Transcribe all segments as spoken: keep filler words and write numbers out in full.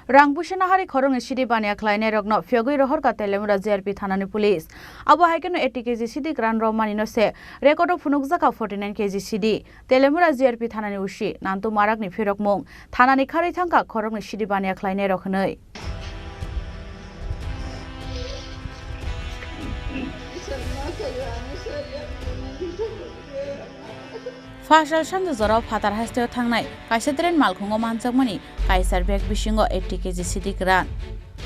Rang puisa naharwi khoroknwi sidi baniya khlainairokno phiyogwi rohorkha Telemura G R P thanani police. Abo hai kheno eighty K G sidi kwran romani no se record o phunukjakha forty nine K G sidi. Telemura G R P thanani O C Nantu Marakni phirokmung, thanani kharwi thangkha khoroknwi sidi baniya khlainairok hwnwi. Phasal sanja jorao phatar hasteo thangnai kaisa train malkhungo manjakmani kaisar bag bisingo eighty K G sidi kwran.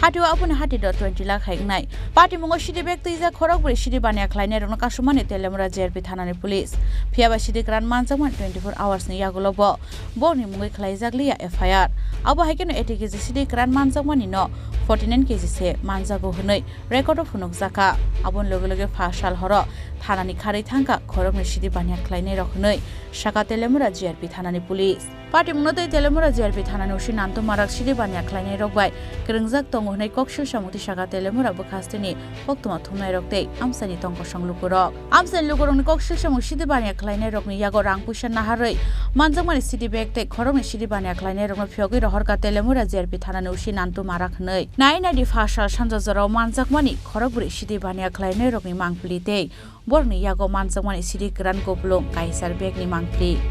Hatio aboni hati do twenty lakh hai wngnai. Patimungo sidi bag twijak khorok bwrwi sidi baniya khlainairokno kasumani Telemura G R P thanani police. Phiyaba sidi kwran manjakmani twenty four hours ni yagulo bo bokni mungwi khlaijak liya F I R. Abo hai kheno eighty K G sidi kwran manjakmani no forty nine K G se manjago hwnwi record o phunukjakha. Aboni loge loge phasal horo thanani kharwi thangkha khoroknwi sidi baniya khlainairok hwnwi sakha Telemura G R P thanani police. Patimungno tei Telemura G R P thanani O C Nantu Marak sidi baniya khlainairok bai kwrwngjak tongo hwnwi kok silsamung twi sakha Telemura bwkhasteni koktwma thumnairok tei amchaini tongkosong lukurok. Amchaini lukurokni kok silsamung sidi baniya khlainairokni yago rang puisa naharwi manjakmani sidi bag tei khoroknwi sidi baniya khlainairokno phiyogwi rohorkha Telemura G R P thanani O C Nantu Marak hwnwi. Nai naidi phasal sanja jorao manjakmani khorok bwrwi sidi baniya khlainairokni mangpili tei borokni yago manjakmani sidi kwran kupulung kaisar bag ni mangpili.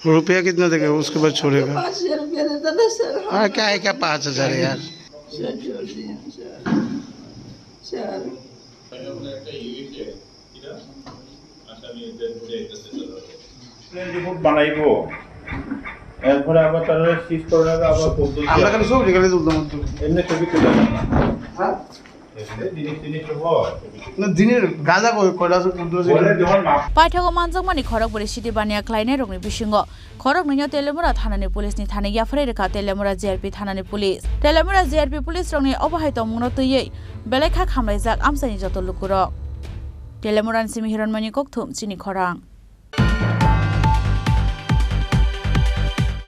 रुपया कितना देगा, उसके बाद छोड़ेगा। पाँच हजार रुपया देता था सर। हाँ, क्या है, क्या पाँच हजार यार? सर, छोड़ दिया सर। सर। রিপোর্ট বানাইবো, এরপরে আবার তারা সিজ করার আবার পদ্ধতি আমরা আছে। খালি সব রেগালি তুলতাম তো। এমনি ছবি তুলে না। হ্যাঁ? এমনি জিনিস টিনিস তো হয়, ছবি তুলে। না, দিনের গাঁজা কই, কয়লা আছে, কোন আছে? বলে যখন মাপ- Paithago manjakmani khorok bwrwi sidi baniya khlainairokni bisingo khoroknwino Telemura thanani police ni thani yapharwi rwkha Telemura G R P thanani police. Telemura G R P police rokni obo hai tongmungno twiwi belai kha khamlaijak amchaini joto lukurok. Telemura ni simi Hironmoni Kokthum, chini khorang.